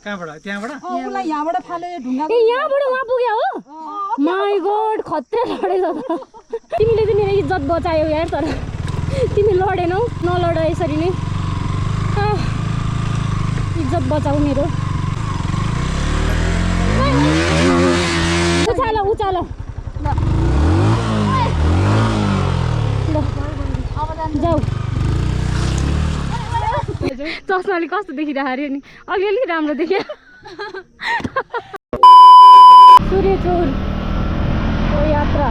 कहाँबाट त्यहाँबाट उसलाई यहाँबाट फाले ढुङ्गा ए यहाँबाट वहाँ पुग्यो हो माई गॉड खतरा लडेछ त तिमीले चाहिँ मेरो इज्जत बचायौ यार तर तिमी लडेनौ नलड यसरी नै इज्जत बचाऊ मेरो उचाल उचाल जाऊ चस्माले कस्तो देखिरहेको अरे नि अलिअलि राम्रो देखियो सूर्यचौरको यात्रा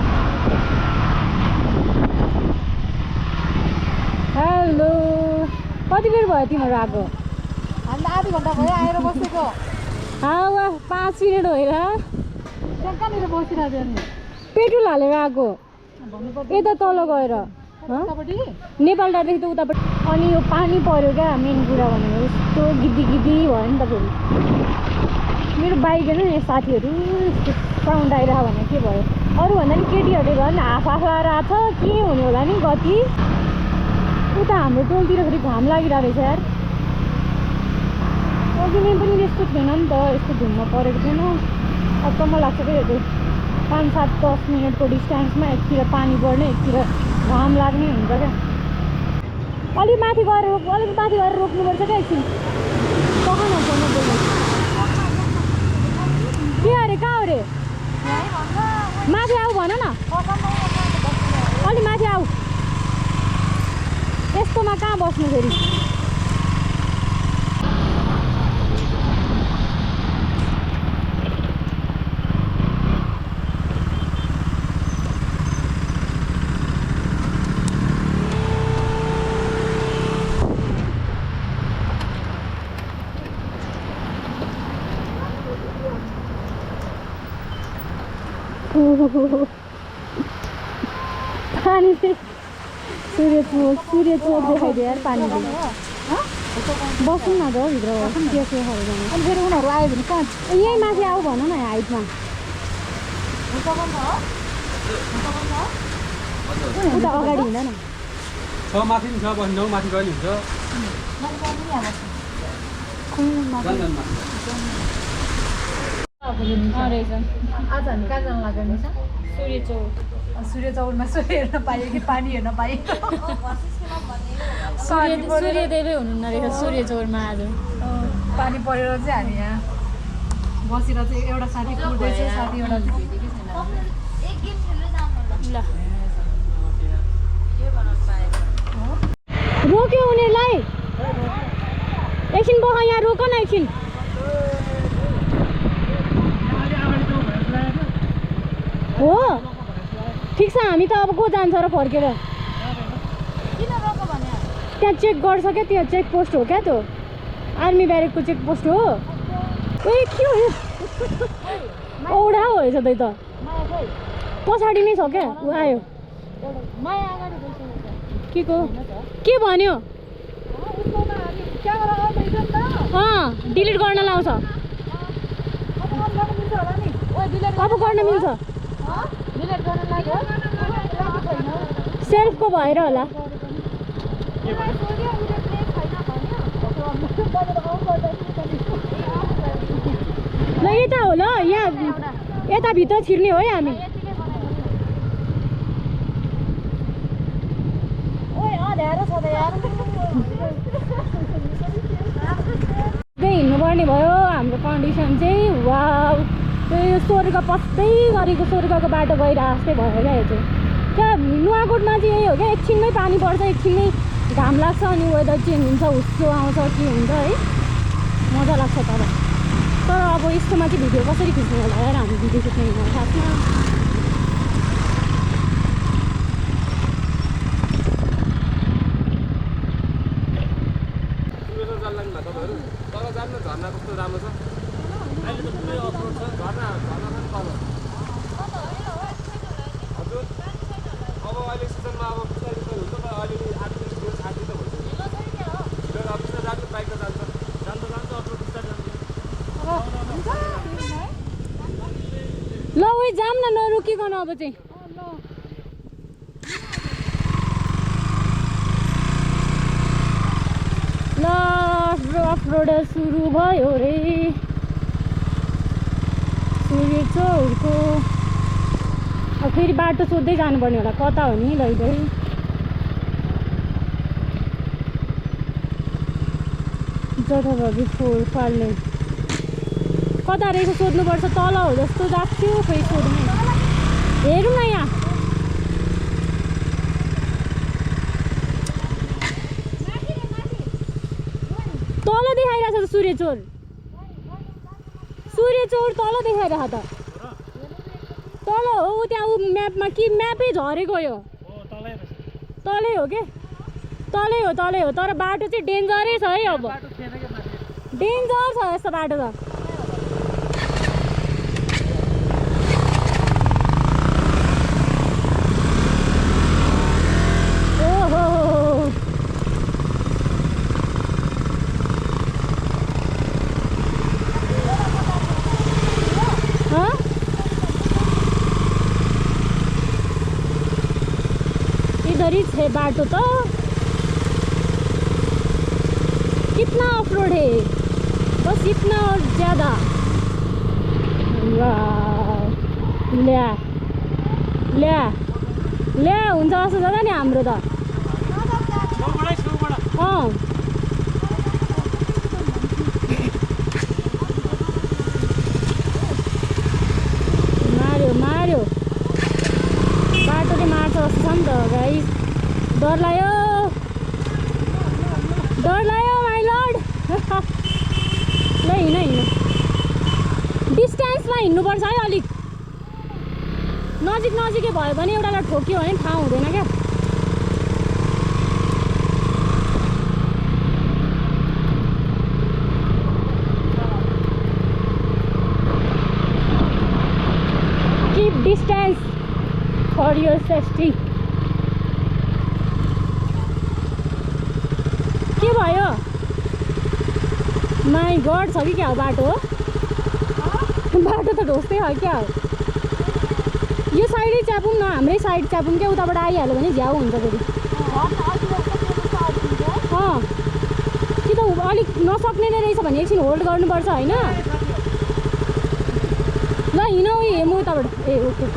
हेलो कति बेर भयो तिमीहरू आएको हामीलाई आधी घन्टा भयो आएर बसेको हावा 5 मिनट होइन त्यहाँ कहाँनिर बसिरहेको थियो नि पेट्रोल हालेर आएको यता तल गएर उतापट्टि नेपाल डाँडादेखि त उतापट्टि अनि यो पानी पर्यो क्या मेन कुरा भनेको यस्तो गिद्दी गिद्दी भयो नि त फेरि मेरो बाइक होइन यहाँ साथीहरू यस्तो साउन्ड आइरह भने के भयो अरूभन्दा नि केटीहरूले झन् हाफ हाफ आएर आएको छ के हुने होला नि गति उता हाम्रो टोलतिर फेरि घाम लागिरहेको रहेछ यार अघि नै पनि यस्तो थिएन नि त यस्तो धुम्म परेको थिएन अचम्म लाग्छ क्या त्यो 5-7-10 मिनटको डिस्टेन्समा एकतिर पानी पर्ने एकतिर घाम लाग्ने हुन्छ क्या अलिक माथि गएर रोक्नुपर्छ क्या एकछिन कहाँ नपर्नु बोल्नु के अरे कहाँ हो अरे माथि आऊ भन न अलि माथि आऊ यस्तोमा कहाँ बस्नु फेरि पानी चाहिँ सूर्यचौर देखाइदियो यार पानी बस्नु न त भित्र त्यसो खाएर अनि फेरि उनीहरू आयो भने कहाँ यहीँ माथि आऊ भन न हाइटमा उता अगाडि हुँदैन छ माथि नि छ बस्नु माथि गयो नि हुन्छ रहेछ आज हामी कहाँ जानु लाग्यो नि सूर्यचौरमा सूर्य हेर्न पाइयो कि पानी हेर्न पाइयो सूर्यदेवै हुनुहुन्न रहेछ सूर्यचौरमा आज पानी परेर चाहिँ हामी यहाँ बसेर चाहिँ एउटा साथी कुर्दैछ साथी एउटा ल रोक्यो उनीहरूलाई एकछिन बख यहाँ रोक न एकछिन हो ठिक छ हामी त अब को जान्छ र फर्केर त्यहाँ चेक गर्छ क्या त्यो चेक पोस्ट हो क्या त्यो आर्मी ब्यारेकको चेक पोस्ट हो ए के हो औडा हो रहेछ त्यही त पछाडि नै छ क्या ऊ आयो के को के भन्यो डिलिट गर्न लाउँछ अब गर्न मिल्छ सेल्फको भएर होला ल यता हो ल यहाँ यता भित्र छिर्ने हो है हामी हिँड्नुपर्ने भयो हाम्रो कन्डिसन चाहिँ वा स्वर्ग पस्दै गरेको स्वर्गको बाटो गइरहेको जस्तै भयो क्या यो चाहिँ क्या नुवाकोटमा चाहिँ यही हो क्या एकछिनमै पानी पर्छ एकछिनमै घाम लाग्छ अनि वेदर चेन्ज हुन्छ हुस्सो आउँछ के हुन्छ है मजा लाग्छ तर अब यस्तोमा चाहिँ भिडियो कसरी खिच्ने होला यार हामी भिडियो खिच्ने होइन खासमा ल उही जाम न नरोकिकन अब चाहिँ ल अफरोड सुरु भयो रे सूर्य चौरको। अब फेरि बाटो सोध्दै जानुपर्ने होला कता हो नि लैदै। जथाभावी फोर फाल्ने कता रहेछ सोध्नुपर्छ। तल हो जस्तो लाग्थ्यो खोइ सोध्नु हेरौँ न यहाँ। तल देखाइरहेछ त सूर्यचोर तल देखाइरह त तल हो त्यहाँ ऊ म्यापमा कि म्यापै झरेको यो तलै हो के तलै हो तर बाटो चाहिँ डेन्जरै छ है। अब डेन्जर छ यस्तो बाटो त। ओहो इधर ही है बाटो तो कितना ऑफ रोड है बस इतना और ज़्यादा। ल्या ल्या ल्या हुन्छ जस्तो जग्गा नि हाम्रो त। मार्यो बाटोले मार्छ जस्तो छ नि त गाइस। डर लाग्यो माइ लर्ड। ल हिँड डिस्टेन्समा हिँड्नुपर्छ है अलिक। नजिकै भयो भने एउटालाई ठोक्यो भने ठाउँ हुँदैन क्या। Keep distance for your safety. के भयो माई गड छ कि क्या हो बाटो त ढोस्दै हो क्या हो। यो साइडै च्यापौँ न हाम्रै साइड च्यापौँ क्या उताबाट आइहाल्यो भने झ्याउ हुन्छ फेरि। कि त अलिक नसक्ने नै रहेछ भने एकछिन होल्ड गर्नुपर्छ होइन। ल हिँडौ म उताबाट ए ओके।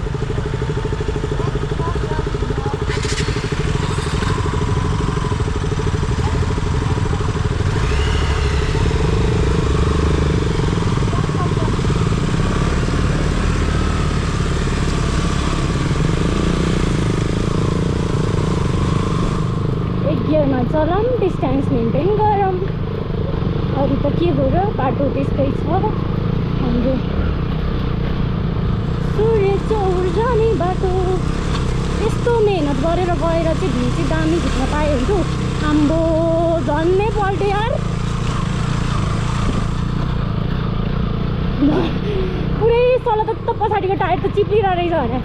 गियरमा चलाऊँ डिस्टेन्स मेन्टेन गरौँ। अरू त के हो र बाटो त्यस्तै छ हाम्रो सूर्य चौर जाने बाटो। यस्तो मेहनत गरेर गएर चाहिँ भ्यू चाहिँ दामी खिच्न पाएँ हुन्छु। आम्बो झन्नै पल्ट्यो यार पुरै तल त पछाडिको टायर त चिप्लिरहेको रहेछ भने।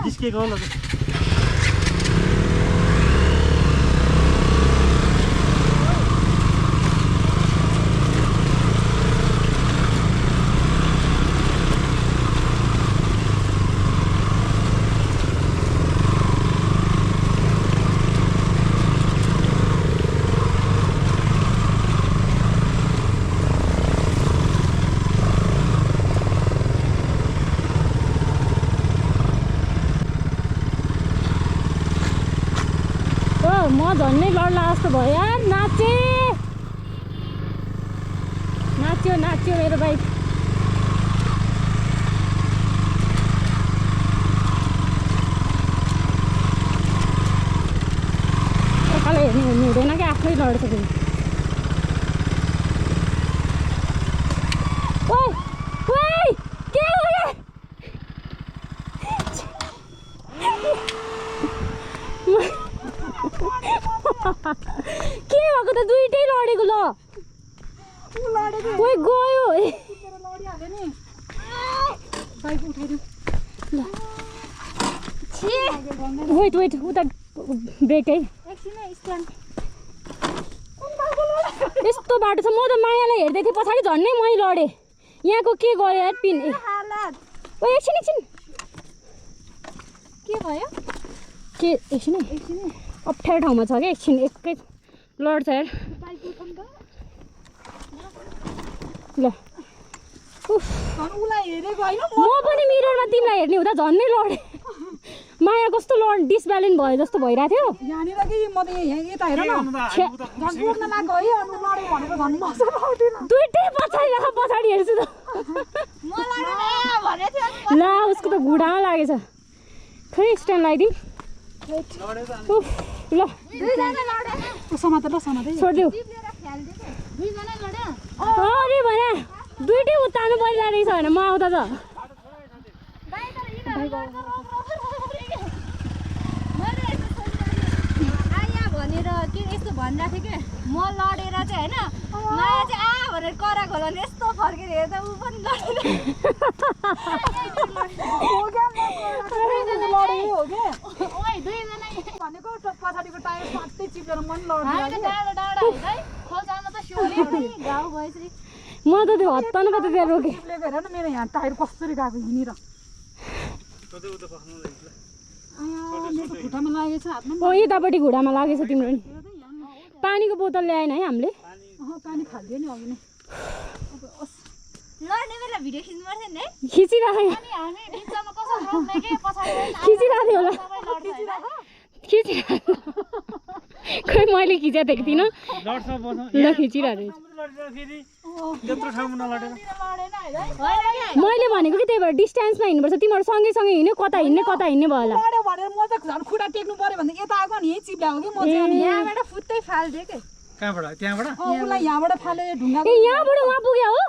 जिस्केको होला त। म झन्नै लड्ला जस्तो भयो यार। नाच्यो मेरो बाइक। एकैलाई हेर्नु हुँदैन क्या आफ्नै लड्छ फेरि। ओइ के हो यार के भएको त दुईटै लडेको ल ओइ गयो वेट वेट उता ब्रेक है यस्तो बाटो छ म त मायालाई हेर्दै थिएँ पछाडि झन्नै मै लडेँ यहाँको के गयो यार पिन ओ एकछिन एकछिन के भयो के एकछिन अप्ठ्यारो ठाउँमा छ क्या एकछिन एकै लड्छ यार ल उसलाई हेरेको होइन म पनि मिररमा तिमीलाई हेर्ने हुँदा झन्नै लडेँ माया कस्तो डिसब्यालेन्स भयो जस्तो भइरहेको थियो यहाँनिर कि म त यता हेर न झन् पुग्न लाग्यो है अनि लड्यो भनेको झन् मजा आउँदैन दुईटै पछाडि हेर्छु त ला उसको त घुँडामा लागेछ खै स्ट्यान्ड लगाइदिउँ ल छोडिदेऊ अरे भन दुईटै उत्तानु परिरहेको रहेछ भने म आउँदा त भनेर के यस्तो भनिरहेको थियो कि म लडेर चाहिँ होइन माया चाहिँ भनेर कराएको होला नि यस्तो फर्केर हेर्दा ऊ पनि भनेको पछाडिको टायर स्वात्तै चिप्लेर मन लड्यो घाउ भएछ म त त्यो हत्तानु पो त त्यहाँ रोकेँ चिप्लेको हेर न मेरो यहाँ टायर कसरी गएको हिँडेर मेरो खुट्टामा लागेछ हातमा ओ यतापट्टि घुँडामा लागेछ तिम्रो नि पानीको बोतल ल्याएन है हामीले पानी खालिदियो नि अघि नै लड्ने बेला भिडियो खिच्नु पर्छ नि है खिचिरहेको खिचिरहेको थियो होला खिचिरहेको खै मैले खिचेको थिएँ थिइनँ ल खिचिरहेको मैले भनेको कि त्यही भएर डिस्टेन्समा हिँड्नुपर्छ तिमीहरू सँगै हिँड्यो कता हिँड्ने भयो होला लड्यो भनेर म त झन् खुट्टा टेक्नु पर्यो भने यता आएको नि यहीँ चिप्ल्याएको कि म चाहिँ यहाँबाट फुत्तै फाल्दियो के कहाँबाट त्यहाँबाट उसलाई यहाँबाट फाले ढुङ्गा ए यहाँबाट उहाँ पुग्यो हो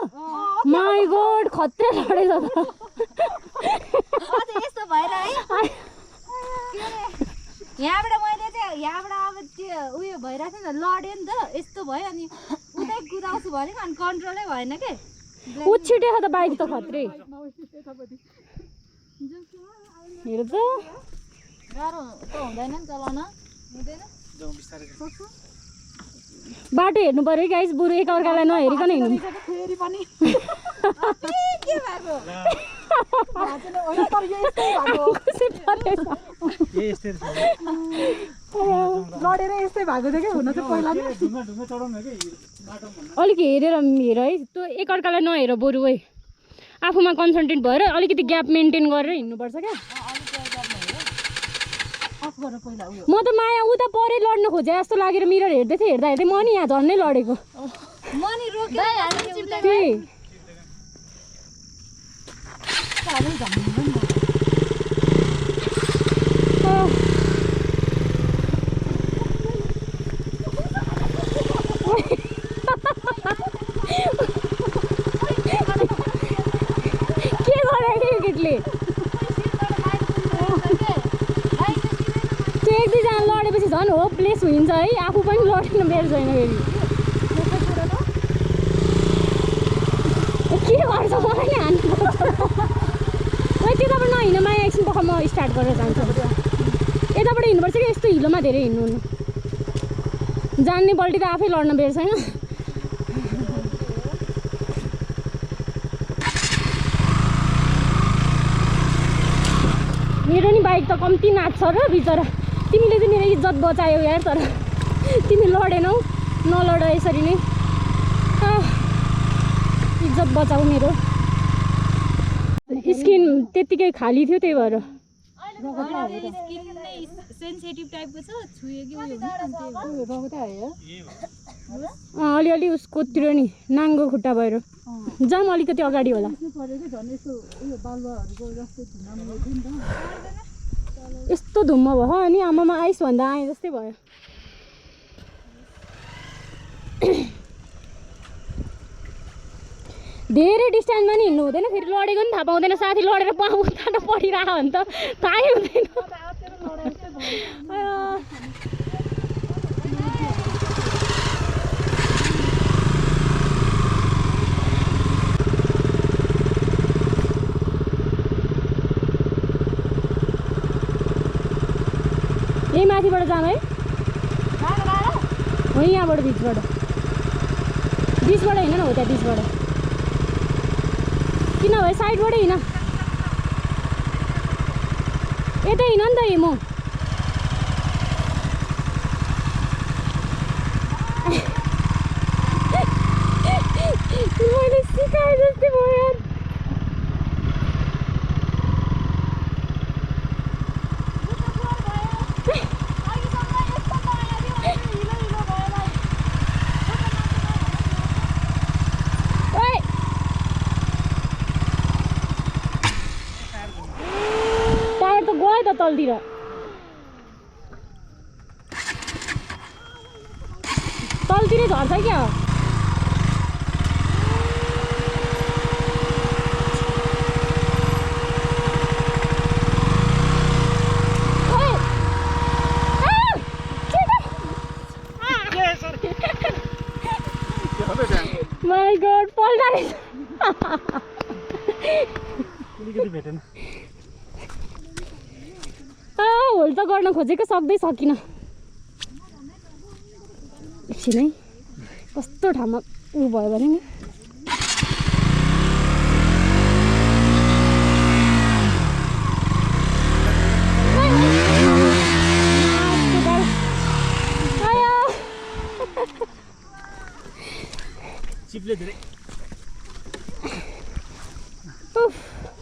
माई गॉड खत्रै लडेछ यस्तो भएर है यहाँबाट मैले चाहिँ यहाँबाट अब त्यो उयो भइरहेको थियो नि त लड्यो नि त यस्तो भयो अनि उतै कुदाउँछु भनेको अनि कन्ट्रोलै भएन के उछिटेछ त बाइक त खत्रै हेर त गाह्रो त हुँदैन नि चलाउन हुँदैन बाटो हेर्नु पर्यो गाइस बरु एकअर्कालाई नहेरिकन हिँड्नु फेरि पनि के भएको लडेर यस्तै भएको थियो कि हुन चाहिँ पहिला अलिक हेरेर हेर है त्यो एकअर्कालाई नहेर बरु है आफूमा कन्सन्ट्रेट भएर अलिकति ग्याप मेन्टेन गरेर हिँड्नुपर्छ क्या म त माया उता परै लड्न खोजे जस्तो लागेर मिरर हेर्दै थिएँ हेर्दा म नि यहाँ झन्नै लडेको के गरेको यो केटीले एक दुईजना लडेपछि झन् होपलेस हुन्छ है आफू पनि लड्न मेरो छैन फेरि के गर्छ मलाई नि हान्नु त्यताबाट नहिँड माया एकछिन पख म स्टार्ट गरेर जान्छु यताबाट हिँड्नुपर्छ कि यस्तो हिलोमा धेरै हिँड्नु जान्ने बल्टी त आफै लड्न बेर छैन मेरो नि बाइक त कम्ती नाच्छ र बिचरा तिमीले चाहिँ मेरो इज्जत बचायौ यार तर तिमी लडेनौ नलड यसरी नै इज्जत बचाऊ मेरो स्किन त्यत्तिकै खाली थियो त्यही भएर सेन्सिटिभ टाइपको छ छुयो कि अलिअलि उसकोतिर नि नाङ्गो खुट्टा भएर जाम अलिकति अगाडि होला यस्तो धुम्म भयो अनि आमामा आइस भन्दा आएँ जस्तै भयो धेरै डिस्टेन्समा नि हिँड्नु हुँदैन फेरि लडेको नि थाहा पाउँदैन साथी लडेर पाउँ तानो परिरहेको भने त थाहै हुँदैन माथिबाट जानु है हो यहाँबाट बिचबाट होइन हो त्यहाँ बिचबाट किन भयो साइडबाटै हिँड यतै हिँड नि त म मैले सिकाए जस्तै भयो यार टायर त गयो त तलतिर तलतिरै झर्छ क्या माई गॉड पल्टा भेटेन होल्ड त गर्न खोजेको सक्दै सकिनँ एकछिन है कस्तो ठाउँमा ऊ भयो भने नि चिप्ले धेरै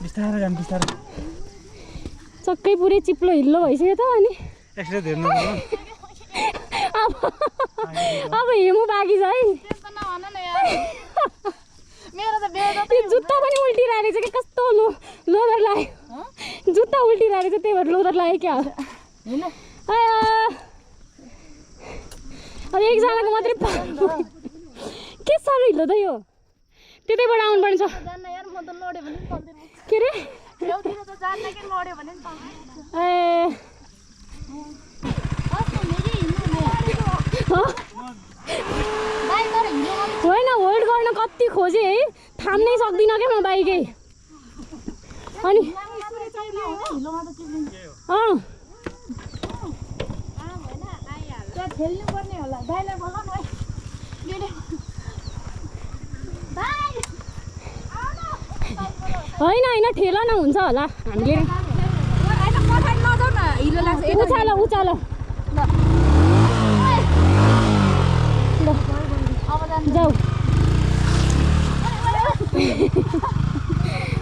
बिस्तारै जानु बिस्तारै चक्कै पुरै चिप्लो हिल्लो भइसक्यो त अनि एक्सरे धेर्नु अब हिमु बाँकी छ है जुत्ता पनि उल्टिरहेको रहेछ कि कस्तो लोदर लाग्यो जुत्ता उल्टिरहेको रहेछ त्यही भएर लोदर लाग्यो क्या अब एकजनाको मात्रै के साह्रो हिलो त यो त्यतैबाट आउनुपर्ने छ के अरे होइन होल्ड गर्न कति खोजेँ है थाम्नै सक्दिनँ क्या म बाइकै अनि खेल्नुपर्ने होला दाइलाई बोलाउनु होइन ठेला न हुन्छ होला हामीले उचाल उचाल जाऊ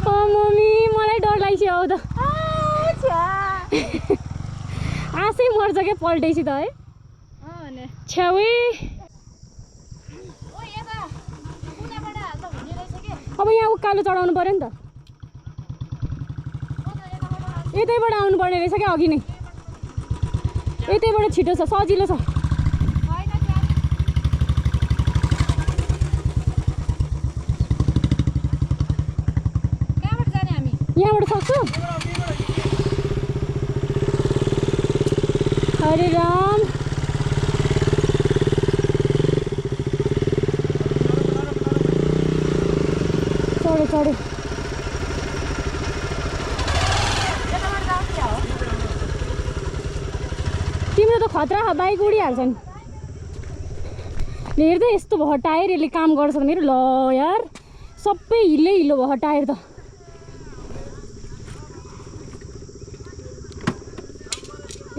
मम्मी मलाई डर लागिसक्यो आउ त आशै मर्छ क्या पल्टेपछि त है छ्याउै अब यहाँ उकालो चढाउनु पऱ्यो नि त यतैबाट आउनु पर्ने रहेछ क्या अघि नै यतैबाट छिटो छ सजिलो छ यहाँबाट सक्छु हरे राम चढ्यो तिम्रो त खतरा बाइक उडिहाल्छ नि हेर्दै यस्तो भयो टायर यसले काम गर्छ मेरो ल यार सबै हिलो भयो टायर त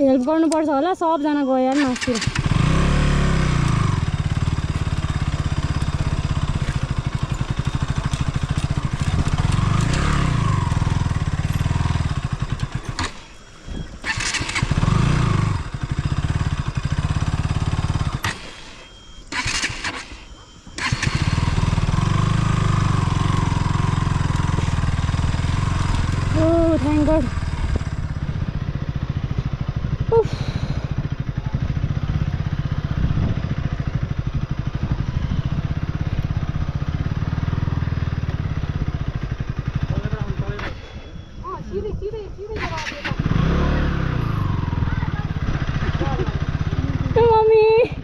हेल्प गर्नुपर्छ होला सबजना गयो यार मासतिर Thank God. Oof. Mommy.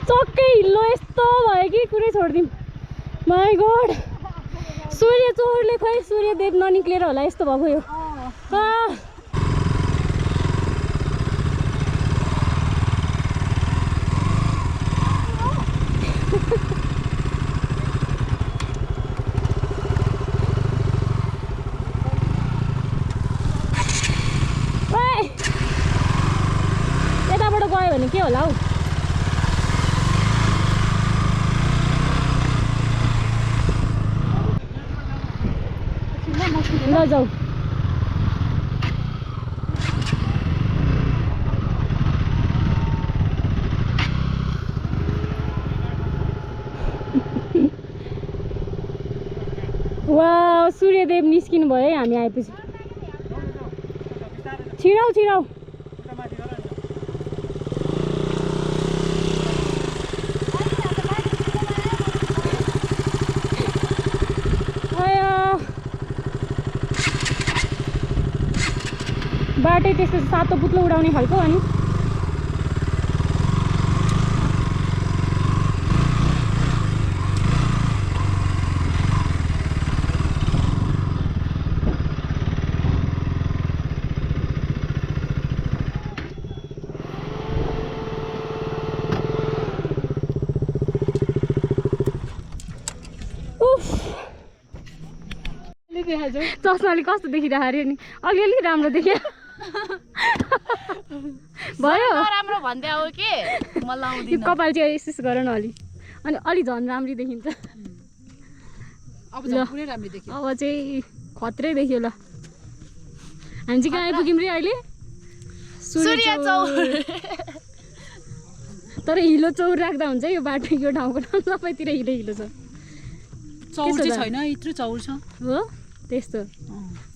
चक्कै हिल्लो यस्तो भयो कि कुरै छोडिदिउँ माई गड सूर्य चौरले खै सूर्यदेव ननिक्लेर होला यस्तो भएको यो यताबाट गयो भने के होला हौ ल जाऊ वा सूर्यदेव निस्किनु भयो है हामी आएपछि छिराउ छिराउ बाटै त्यस्तो सातो पुत्लो उडाउने खालको अनि चस्माले कस्तो देखिरहेको अरे नि अलिअलि राम्रो देखियो भयो राम्रो भन्दै आऊ के म लाउँदिन कपाल चाहिँ यस गर न अलि अनि अलि झन् राम्री देखिन्छ अब झन् पुरै राम्रो देखियो अब चाहिँ खत्रै देखियो ल हामी चाहिँ कहाँ आइपुग्यौँ रे अहिले सूर्य चौर तर हिलो चौर राख्दा हुन्छ यो बाटो यो ठाउँको नाम सबैतिर हिलो हिलो छ चौर चाहिँ छैन यत्रो चौर छ हो त्यस्तो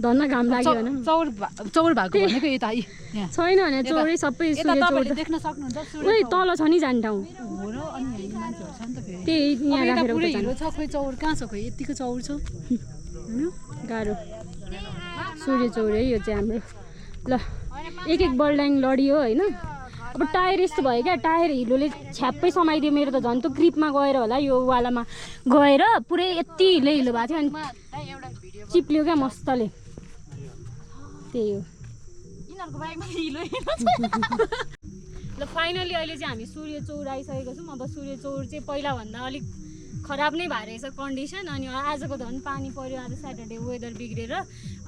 धन्न घाम लाग्यो होइन चौर भएको भनेको यता यहाँ छैन भने चौरै सबै सूर्य चौर देख्न सक्नुहुन्छ ओइ तल छ नि जाने ठाउँ हो र अनि मान्छेहरू छ नि त फेरि त्यही यहाँ राखेर पुरै हिलो छ खोइ चौर कहाँ छ खोइ यतिको चौर छ हैन गाह्रो सूर्य चौर है यो चाहिँ हाम्रो ल एक बल्डाङ लडियो होइन अब टायर यस्तो भयो क्या टायर हिलोले छ्याप्पै समाइदियो मेरो त झन् त ग्रिपमा गएर होला यो वालामा गएर पुरै यति हिलो हिलो भएको थियो अनि चिप्लियो क्या मस्तले त्यही हो ल फाइनली अहिले चाहिँ हामी सूर्य चौर आइसकेको छौँ अब सूर्य चौर चाहिँ पहिलाभन्दा अलिक खराब नै भएर रहेछ कन्डिसन अनि आजको झन् पानी पऱ्यो आज स्याटरडे वेदर बिग्रेर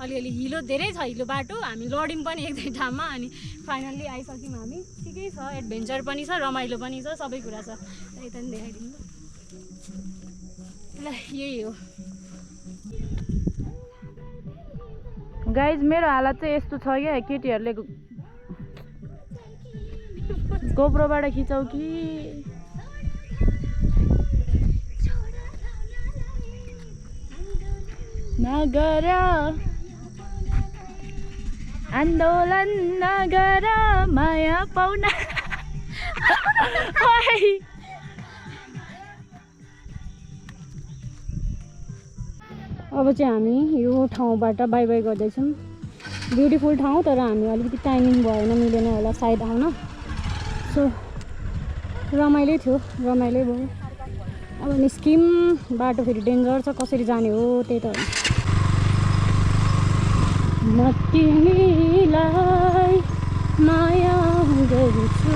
अलिअलि हिलो धेरै छ हिलो बाटो हामी लड्यौँ पनि एक दुई ठाउँमा अनि फाइनल्ली आइसक्यौँ हामी ठिकै छ एडभेन्चर पनि छ रमाइलो पनि छ सबै कुरा छ यता पनि देखाइदिनु ल यही हो गाइज मेरो हालत चाहिँ यस्तो छ क्या केटीहरूले गोप्रोबाट खिचाउ कि नगर आन्दोलन नगर माया पाउन अब चाहिँ हामी यो ठाउँबाट बाई बाई गर्दैछौँ ब्युटिफुल ठाउँ तर हामी अलिकति टाइमिङ भएन मिलेन होला सायद आउन सो रमाइलो थियो रमाइलो भयो अब निस्किम बाटो फेरि डेन्जर छ कसरी जाने हो त्यही त म तिमीलाई माया गर्छु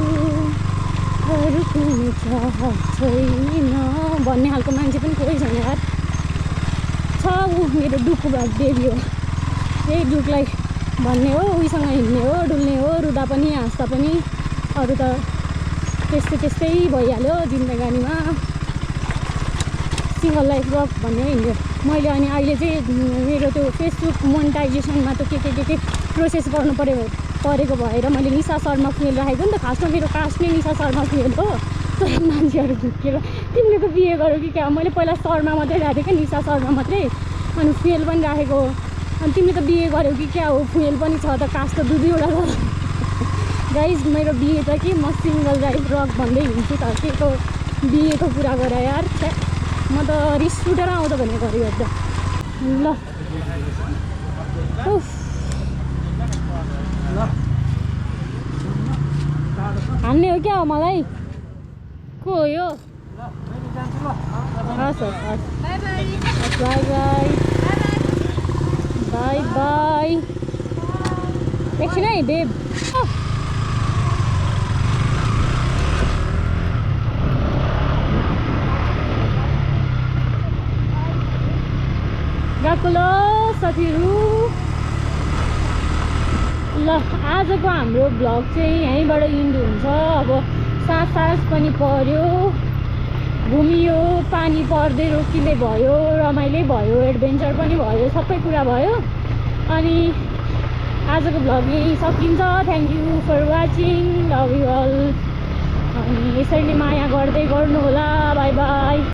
अरू कुनै चाह छैन भन्ने खालको मान्छे पनि कोही छैन यार छ ऊ मेरो डुकको बेबी हो यही डुकलाई भन्ने हो उहीसँग हिँड्ने हो डुल्ने हो रुँदा पनि हाँस्दा पनि अरू त त्यस्तै त्यस्तै भइहाल्यो जिन्दगानीमा सिङ्गल लाइफ रक भन्ने हिँड्यो मैले अनि अहिले चाहिँ मेरो त्यो फेसबुक मोनेटाइजेसनमा त के प्रोसेस गर्नु परेको भएर मैले निशा शर्मा फुएल राखेको नि त खासमा मेरो कास्ट नै निशा शर्मा फुएल हो तर मान्छेहरू झुक्केर तिमीले त बिहे गर्यो कि क्या मैले पहिला शर्मा मात्रै राखेको क्या निशा शर्मा मात्रै अनि फुएल पनि राखेको अनि तिमीले त बिहे गर्यो कि क्या हो फुएल पनि छ त कास्ट त दुईवटा छ गाइज मेरो बिहे त कि म सिङ्गल लाइफ रक भन्दै हिँड्छु त के को बिहेको कुरा गर यार म त रिस उठेर आउँछ भने गरेँ हेर्दा ल हान्ने हो क्या हो मलाई को हो यो हस् हस् बाई बाई बाई एकछिन है बेब गएको ल साथीहरू ल आजको हाम्रो भ्लग चाहिँ यहीँबाट इन्ड हुन्छ अब साँझ पनि पर्यो घुमियो पानी पर्दै रोकिँदै भयो रमाइलै भयो एडभेन्चर पनि भयो सबै कुरा भयो अनि आजको भ्लग यहीँ सकिन्छ thank you for watching love you all अनि यसरी नै माया गर्दै गर्नु होला बाई बाई